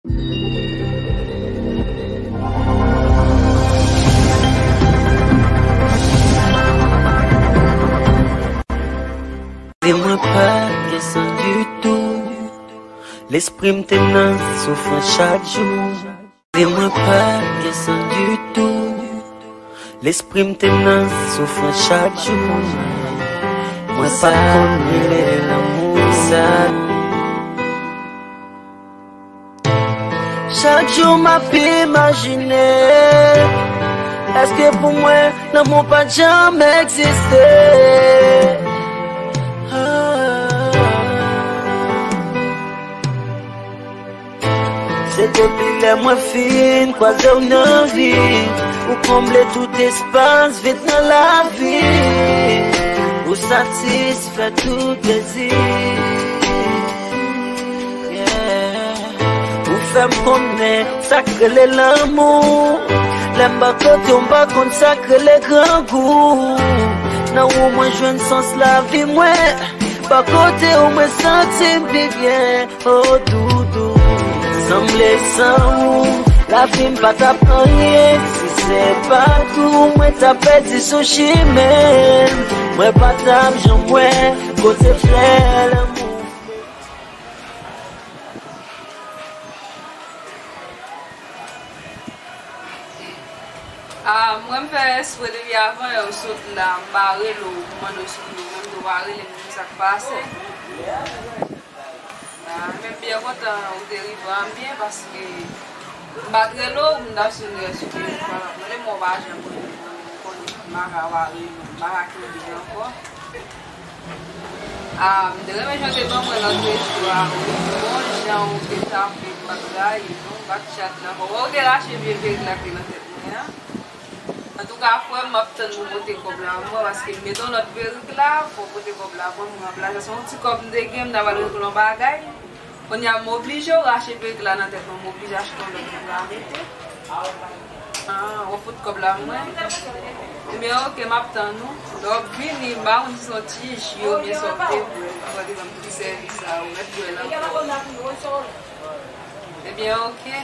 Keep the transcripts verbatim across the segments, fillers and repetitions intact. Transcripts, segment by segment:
Mwen pa gen sans ditou. Lespri m te nan soufrans chak jou. Mwen pa gen sans ditou. Lespri m te nan soufrans chak jou. Mwen pa konn rele lanmou sa. Chak jou m ap imajine, èske pou mwen lanmou pa t janm egziste? Se depi lè mwen fin kwaze w nan vi, ou konble tout espas vid nan lavi, ou satisfè tout dezi. Yeah. Ou fè m konnen sa k rele lanmou. Lè m bò kote w, m pa konn sa k rele grangou. Nan ou mwen jwenn sans lavi mwen. Bò kote w, mwen santi m pi byen. Oh doudou, sanble san ou, lavi m pa t ap anyen. Si se pa t ou, mwen t ap pèdi sou chimen m. Mwen pa t ap janm wè kote flè lanmou. Ah, mwen m fè espre depi avan yè ou sot la, m pa rele w, m mande w sou nou, menm tou pa rele m, sa k pase. Ah, men m byen kontan ou te rive an byen, paske m pa t rele w, m t ap sonn rès ou te rele m, ou pa janm rele m, m konnen m pa ka pa rele w, m pa ka kenbe ankò. Ah, m te renmen jan w te ban mwen lòt rezo a, wi. Bon jan w te tape m pa t rayi, non, m pa t chat la. Bon, ou te rache vye perik la ki te nan tèt mwen an. Antouka, frè m, m ap tann pou pote kòb la ban mwen, paske m mete yon lòt perik la, fò w pote kòb la ban mwen, ranplase. Se yon ti kòb m te gen, m ta pral regle yon bagay. Kounye a, m oblije w rache perik la nan tèt mwen, m oblije achte yon lòt pou m ka mete. Ah, w ap fout kòb la mwen. Ebyen, oke, m ap tann ou. Lè w ap vini, m pa konn si se yon ti ji oubyen sa w te bwè, ou pa te ban m ti sèvis sa, ou mèt bwè l ankò. Ebyen, oke.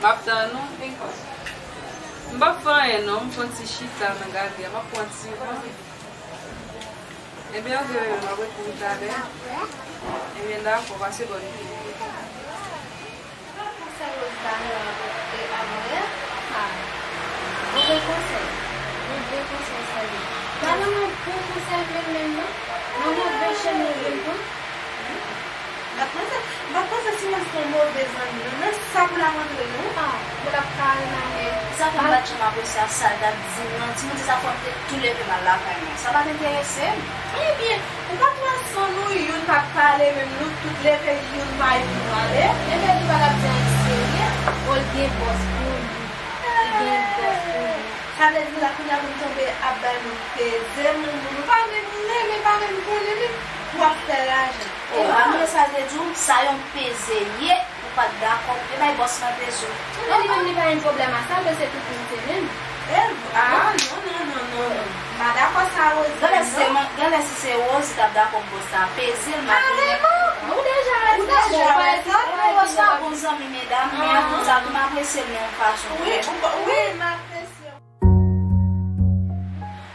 M ap tann ou. M p ap fè anyen non, m fè yon ti chita nan gade a, m ap pran ti van. Ebyen, oke, bebe, m ap ret pou talè. Ebyen, dakò, pase bòn jounen. Konsèy Rosa nou apòte a mwen an, pa yon bon konsèy. Yon bon konsèy sa ye. Pa nan yon bon konsèy vle menm non. Nan move chemen vle pran. M pa t panse, m pa t panse Silans se yon move zanmi non. Nan sa pou l ap antre non. Ah, pou l ap ka al nan men. Sa fè m pa t janm apresye sa l t ap di m nan. Timoun, se sa fè m te tou leve m al lakay mwen. Sa pa t enterese m. Ebyen, ou pa t wè san nou youn pa t pale, menm nou tout leve youn pa youn nou ale? Ebyen, li pa t ap di anyen serye. Bon, l gen bòs pou li. Li gen bòs pou li. Sa vle di la kounye a pou m tonbe ap bay moun peze, moun, moun ou pa menm renmen, pa menm konnen menm, pou w ap fè lajan. Oh, pa bliye sa l te di w, sa yon peze ye, ou pa t dakò pou te bay bòs lan peze w. Men li menm li pa gen pwoblèm a sa, men se tout moun se menm. E, ah, non, non, non, non, non. M pa dakò sa, Rosie, non. Genlè si se mwen, genlè si se Rosie t ap dakò pou bòs la peze l, m ap... Kareman! Ou deja wè sa, bon, ou deja wè sa, bòs la bon zanmi, medam, men ak tout sa tou, m apresye l nan yon fason. Wi, wi, m apresye.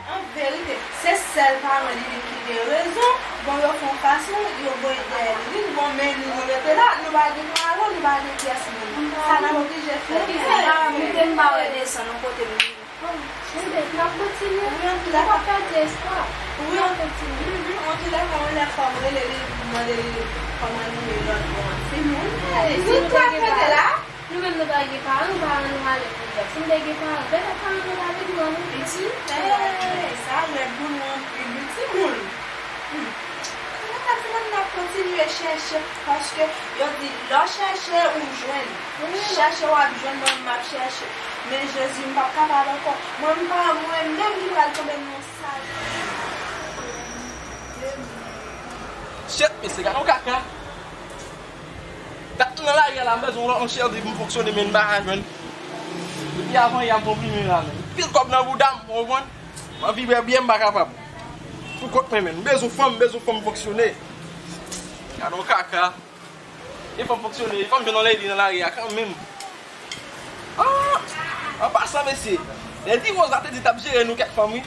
An verite, se sèl paran Liline ki gen rezon. Bon, yo fè yon fason, yo voye dèyè Liline. Bon, men nou, nou rete la, nou pa gen paran, nou pa gen pyès moun. Sa n ap oblije fè. Kite m pa wè desann yon kote m. Bon, enben, n ap kontinye. Wi, antoulèka. Nou pa pèdi espwa. Wi, n ap kontinye. Mhm. Antoulèka, yon lè fò m rele li, mande li kòman li ye lòt bò an. Se moun, nou trapete la. Nou menm nou pa gen paran, paran nou ale pou djòb. Si nou te gen paran, petèt paran nou ta vin wè nou. Piti, eh, sa rèd pou nou anpil, wi, timoun. Hmm. Mwen ta di mwen n ap kontinye chèche, paske yo di lè w chèche, ou jwenn. Wi. Chèche, w ap jwenn, mwen menm m ap chèche. Men Jezi, m p ap kapab ankò. Mwen, m pa mwen menm ki pral tonbe nan sa. Shit, mesye, gade yon kaka. Dat m nan lari a la, m bezwen yon lòt, yon chèldi pou m fonksyone, men m pa ka jwenn. Depi avan yè m konprime la, men pil kòb nan bouda m, ou konprann? M anvi bwè byè, m pa kapab. Pou kont mwen menm, m bezwen fanm, m bezwen fanm fonksyone. Gade yon kaka. E fanm fonksyone, e fanm jwenn yon lady nan lari a kanmenm. Ah! An pasan, mesye, Lady Rose la te di t ap jere nou kèk fanm, wi.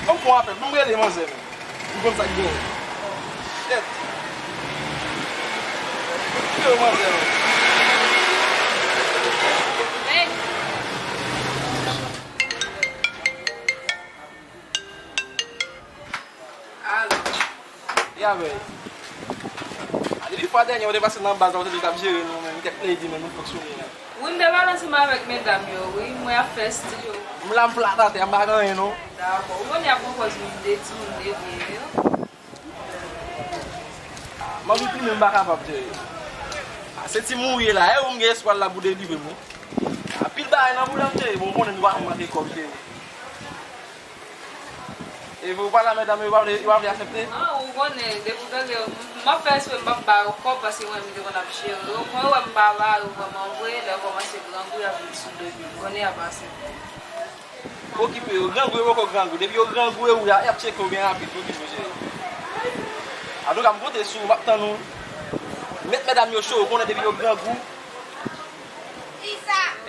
Ban m fè yon apèl, ban m rele manzè, men. M konn sa k gen. Shit. Yo, manzè, men. Alo. Ya, men. A, depi fwa dènye ou te pase nan baz la, ou te di w t ap jere nou, men, kèk lady, men, nou fonksyone la. Wi, m te pale ansanm avèk medam yo, wi, mwen ap fè esti yo. M la, m flat atè, m pa gen anyen, non. Dakò. Ou konnen y ap pran pòz moun de timoun de vye yo. M anvi plimen, m pa kapab, cheri. A, se timoun ou ye la, e ou m gen espwa la pou delivre m, wi. Anpil bagay nan boulèm, cheri, bon, ou konnen nou pa manke kòb, cheri. E pou w pale a medam yo, yo pa vle, yo pa vle aksepte? Ah, ou konnen, depi w tande, m ap fè espre m p ap ba yo kòb, paske mwen, m te konn ap jere yo. Mwen, wè m pa ba yo vrèman vre, lè yo kòmanse grangou, y ap vin sou do m. Konnen y ap aksepte. Okipe yo, grangou, yo poko grangou. Depi yo grangou, e ou y ap tcheke w byen rapid, okipe w, cheri. Antouka, m konte sou ou, m ap tann ou. Met medam yo cho, ou konnen depi yo grangou.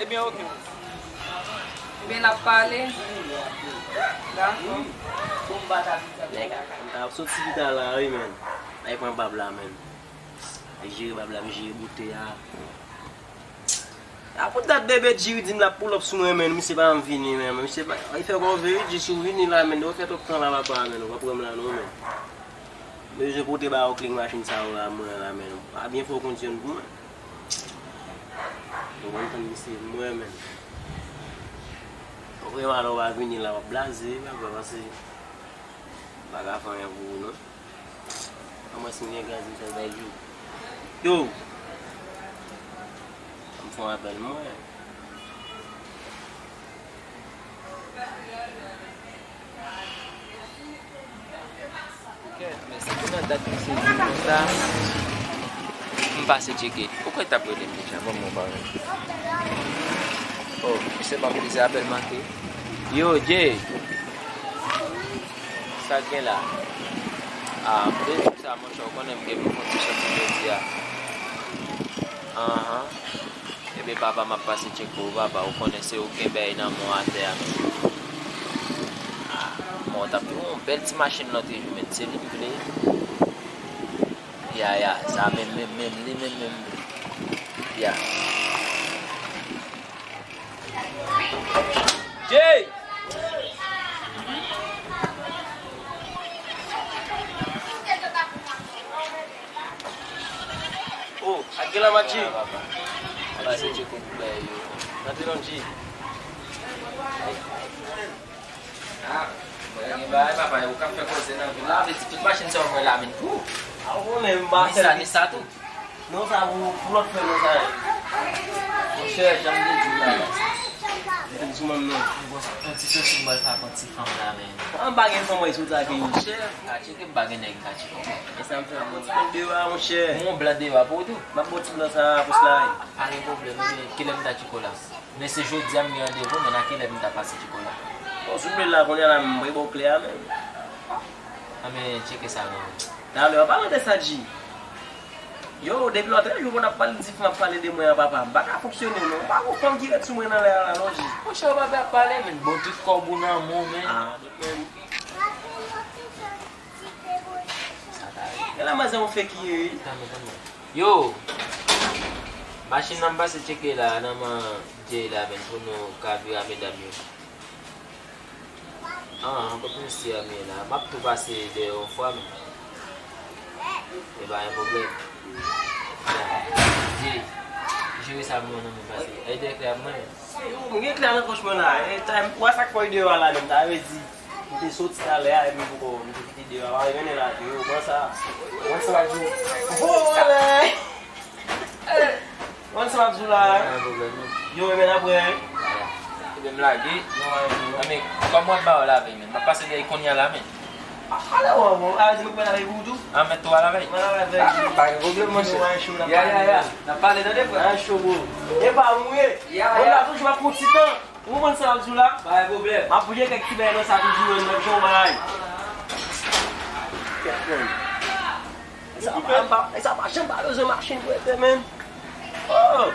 Ebyen, oke. Ebyen, n ap pale. Dakò. Nèg, m t ap sot si pita la, wi, men. Ay pran bab la, men. Ay jere bab la, m jere boute a. A pou dat bebe Djiri di m l ap pull up sou mwen, men. Misye pa janm vini, men. Misye pa, li fè kòve, wi, Dji, si w vini la, men. Ou fè twòp tan la, papa, men. Ou pa pran m la, non, men. M bezwen pote ba ou kle machin sa yo la, mwen la, men. Pa byen fè w konn tyenn pou mwen. Ou konn tann misye, mwen menm. Ou vrèman lè w pa vini la, w ap blaze, papa, pase. M pa ka fè anyen pou ou, non. Anmwes m gen gaz, m fè l bay Djou. Yo! Ban m fè yon apèl, mwen. Ok, men se pou nan dat misye di m konsa. M pase tcheke. Ou kwè t ap rele m deja, ban m wè. Oh, misye pa plizyè apèl manke. Yo, Jay. Sa k gen la? Ah, m te di w sa, monchè, ou konnen m gen pou fon ti soti jodi a. Anhan. Ebyen, papa, m ap pase tcheke w, papa. Ou konnen se ou k gen bèy nan men w atè a, men. Ah, men w t ap jwe yon bèl ti machin lòt jou, men. Se li m vle. Ya, ya, sa menm, menm, menm, li menm, menm. Ya. Jay! Oh, ak gen la, Madji. Pase tcheke w pou bèy yo. Rantre non, Dji. Ah, mwen gen bagay, papa, yo k ap fè koze nan vil la, vle di tout machin sa yo mwen la, men pou. Ah, ou konnen m pa ni sa, ni sa tou. Non, sa pou, pou lòt fè, non, sa. Monchè, jan m te di w la, mete m sou manm non. Yon ti soti m pral fè ak yon ti fanm la, men. An, m pa gen fanm, mwen, sou sa ke yo. Monchè, ka tcheke, m pa gen nèg ka tcheke. E sa m fè, m bon ti blan deyò a, monchè. Yon blan deyò a pou ou tou. M ap bon ti blan sa, pous la. Pa gen pwoblèm, men kilè m ta tcheke w la? Men se jodi a m gen randevou, men nan kilè m ta pase tcheke w la? Bon, si w vle la, kounye a la, m pre ba w kle a menm. Anben, tcheke sa non. Talè, an palan de sa, Dji. Yo, depi lòtrejou, w konn ap pale di fanm ap pale de mwen an, papa. M pa ka fonksyone, non. M pa gon fanm ki ret sou mwen nan lè a la, non, Dji. Monchè, w pa byen ap pale, men bon, tout kòb ou nan men w, men. Ah, men. Sa ka ye. Gade manzè yon fake ye, wi. Tanmen, tanmen. Yo! Machin nan m pase tcheke la, nan men Jay la, men, pou nou ka vire a medam yo. Ah, kot misye a, men la. M ap tou pase dèyè yon fwa, men. E pa yon pwoblèm. Jay, jere sa pou mwen, nan men pase. E dèyè klè a pou mwen, men. Yo, m gen klè a nan pòch mwen la. E, ta, w wè sa k fè w deyò a la menm, ta vle di, m te soti talè a, epi m poko, m te kite deyò a, pa vin la, yo, pran sa. Pran sa, yo. Vole! Pran sa, m ap di w la. Pa gen pwoblèm, non. Yo, men apre, hein? Ebyen, m lage. Anben, kòman w ap ba w la, men? M ap pase dèyè kounye a la, men. Ale, wè, bon, a di nou pral avèk ou tou. A, mèt tou al avèk. Mwen avèk. Ah, pa gen pwoblèm, monchè. Mwen cho, n ap pale. Ya, ya, ya. N ap pale, tande, frè. Mwen cho, bro. E pa mwen ye. Ya, ya. Mwen la toujou ap pran ti tan. Ou konprann sa m ap di w la? Pa gen pwoblèm. M ap priye kèk ti bagay nan sa toujou, menm jan w bay. Kèk moun. Sa pa, sa pa, sa pa janm pa bezwen machin pou ete, menn. Oh!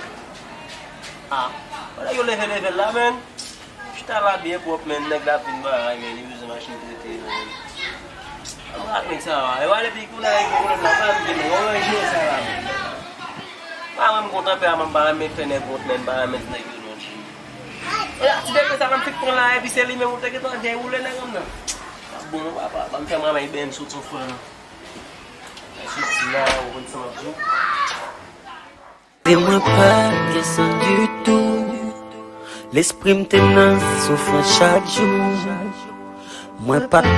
Ah, wè nèg yo leve level la, menn. Chita la byen pwòp, menn. Nèg la ap vin bay, menn. Li bezwen machin pou ete, menn. Ann ak nèg sa a. E wè depi kounye a, li gen pwoblèm la, pa vin, menn. Yon ranje sa la, menn. Pa renmen kontan pè a, menn. Pa renmen fè nèg wont, menn. Pa renmen nèg yo non, cheri. E la, ti depe sa, m fik pran la, epi se li menm ou te gentan vye woule nèg an nan. Sa bon, non, papa. Ban m fè manman bèm sot son frè, non. Soti la, ou konn sa m ap di w. Te mwen pa gen san ditou. Lespri m te nan soufrans chak jou. Mwen pa t